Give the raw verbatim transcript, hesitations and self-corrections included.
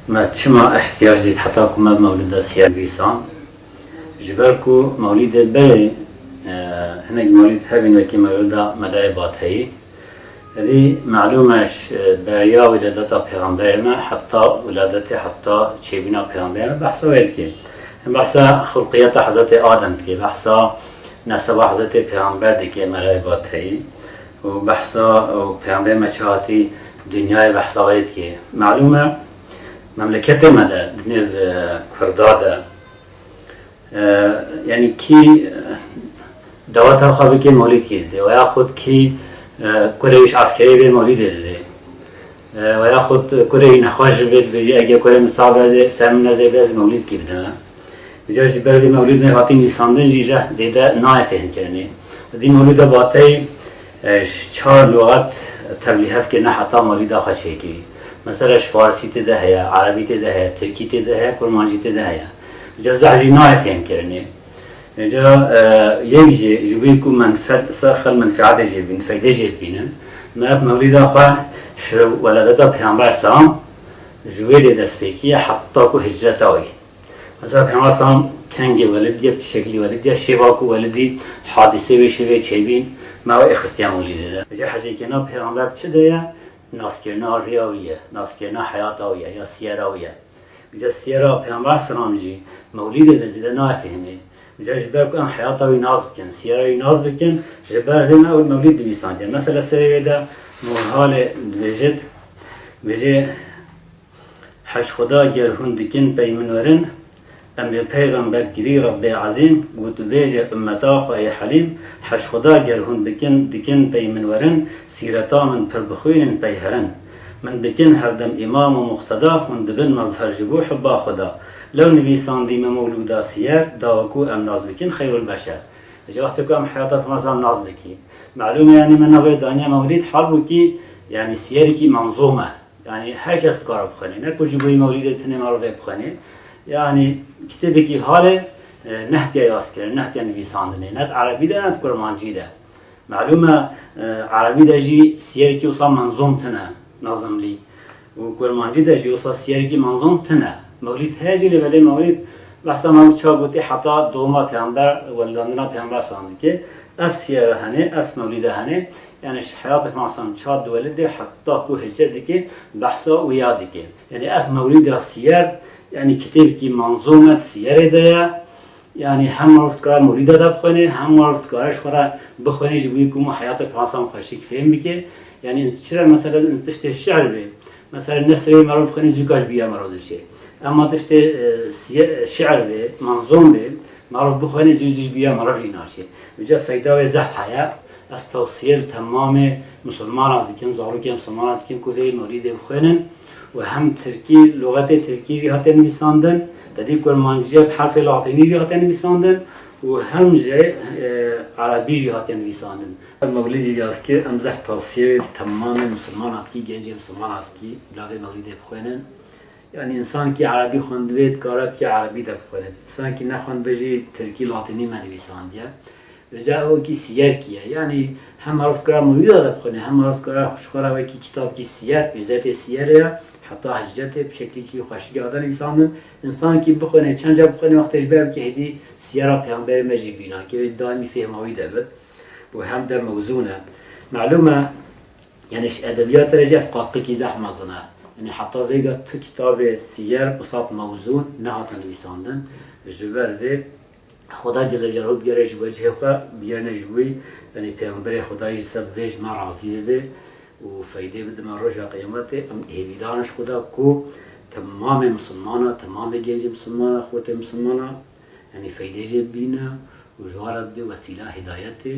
Me çima ihtiyac dît heta ku me mewlida Siyar nivîsan? Ji ber ku mewlîdê berê, e, hinek mewlîd hebîn wekî mewlida Melayê Bateyî. Edî melûm e, ji beriya wiladeta pêxemberê me heta wiladetê, heta çêbîna pêxemberê me behsa wê dike. Em behsa xulqiyeta Hezretê Adem dike, behsa neseba Hezretê Pêxember dike, Melayê Bateyî. Û behsa, û pêxemberê me çi hatî dinyayê behsa wê dike. Melûm e, memleketê me de, di nêv, e, Kurda de, e, yanî kî, e, daweta xwe bike mewlîd kê dide, weya xwe kî, e, kurê wî ji eskerê bê mewlîdê dide. E, weya xwe kurê wî nexweş bê dibêje, ege kurê min sax be, ez ê ser min nezê be, ez mewlîd kî bidime. Îcar ji ber vê mewlûdê hatî nivîsandin jî jeh zêde nayê fêhmkirinê. Di mewlûda Bateyî, e, ji çar luxat tevlîhev kirine heta mewlûda xwe çêkirî. Mesela ji farisî tê de heye, erebî tê de heye, tirkî tê de heye, kurmancî tê de heye. Îcar zehf jî nayê fêhmkirinê. Îcar, e, yek jî ji bo ku menfet, ser xel menfeetê jê bînin, feyde jê bînin. Me ev mewlûda xwe ji weladeta Pêxember selam ji wê dê dest pê kiye heta ku hicreta wî. Mesela Pêxember selam kengê welid ye, bi çi şeklî welid ye, şêva ku welidî, hadîsê wê şêvê çêbîn, me ew ê xistiye mewlîdê de. Ji hecêkirina Pêxember bi çi de ye? Naskirina rêya wî ye, naskirina heyata wî ye, ya siyera wî ye. Îcar siyera Pêxember selam jî mewlîdê de zêde nayê fehmê. Îcar ji ber ku em heyata wî nas bikin, siyera wî nas bikin, ji ber vê me ew mewlîd nivîsandiye. Mesela serê wê de Nûrhalê dibêjit, dibêje, Heş Xuda ger hûn dikin pey min werin, emrê peyxember kirî Rebbê Ezîm, got bêje ummeta xwe ê helîm, Heş Xuda ger hûn bikin, dikin pey min werin, sîreta min pir bixwînin pey herin. Min bikin her dem îmam û muqteda, hûn dibin mezher ji bo hubba Xuda. Lew nivîsandî me mewlûda siyer, dawa ku em nas bikin xeyrul beşer. Ji wextê ku em heyata Pêxember nas bikî. Melûm e, yanî me navê daniye mewlîd, halbûkî, yanî siyerekî menzûm e. Yanî her kes dikare bixwêne. Ne ku ji bo mewlîdê tenê merovê bixwêne. Yanî kitêbekî halê, e, nehtiye yaskirin, nehtiye nivîsandinê. Ne di erebî de, ne di kurmancî de. Melûm e, e, erebî de jî siyerekî wisa menzûm tune, nazimlî. Û kurmancî de jî wisa siyerekî menzûm tune. Mewlîd heye jî, lê belê mewlîd behsa me wisa gotî heta doğma pêxember, weldandina pêxember selam dike. Ev siyera hene, ev mewlîda hene. Yanî ji heyatê Pêxember selam ça diwelidê heta ku hicret dike, behsa wîya dike. Yanî ev mewlîda siyer, yanî kitêbekî menzûm e, di siyerê de ye. Yanî hem mirov dikare mewlîda de bixwêne, hem mirov dikare ji xwe re bixwêne, ji bo ku heyata Pêxember selam xweşik fêm bike. Yanî çira mesela tiştê şi'r be, mesela nesrê mirov bixwêne zûka ji bîra mirov diçe. Ema tiştê, e, siye-, şi'r be, menzûm be, mirov bixwêne zû zû ji bîra mirov jî naçe. Vêca feyda wê zehf heye. Ez tewsiye li temamê misilmanan dikim, zarokê misilmanan dikim ku vê mewlîdê bixwênin û hem tirkî, luxetê tirkî jî hate nivîsandin, tedî kurmancî bi herfê latînî jî hate nivîsandin û hem jî, e, erebî jî hate nivîsandin. Ev mewlîd jî yazkir, em zehf tewsiye wê li temamê misilmanan dikî, gencê misilmanan dikî, bila vê mewlîdê bixwênin. Yanî însankî erebî xwendibê, dikare bike erebî de bixwêne. Însankî nexwendibê jî tirkî latînî me nivîsandiye. Vêca ew wekî siyerkî ye. Yanî hem mirov dikare mewlîda de bixwêne, hem mirov dikare ji xwe re wekî kitabkî siyer, ûzetê siyerê ye, heta hicretê bi şeklîkî xweşikî hate nivîsandin. Însankî bixwêne, çend ca bixwêne, wextê ji ber bike hêdî siyera pêxemberê me jî bîna, ke daîmî fêhma wî de bit û hem de mewzûn e. Melûm e, Yanî ji edebiyatê re jî ev qatqikî zehf mezin e. Yanî heta vêga tu kitabê siyer, usat mewzûn nehatin nivîsandin. Ji ber vê Xweda Celle Celaluhu bigere ji wecihê xwe, bigerine ji wî, yanî Pêxemberê Xwedayê ji ser vê ji me razî bibe û feydê bide me roja qiyametê. Em hêvîdar in ji Xweda ku temamê misilmana, temamê gencê misilmana, xortê misilmana, yanî feydê jê bibîne û ji wan re bibe wesîla hidayetê.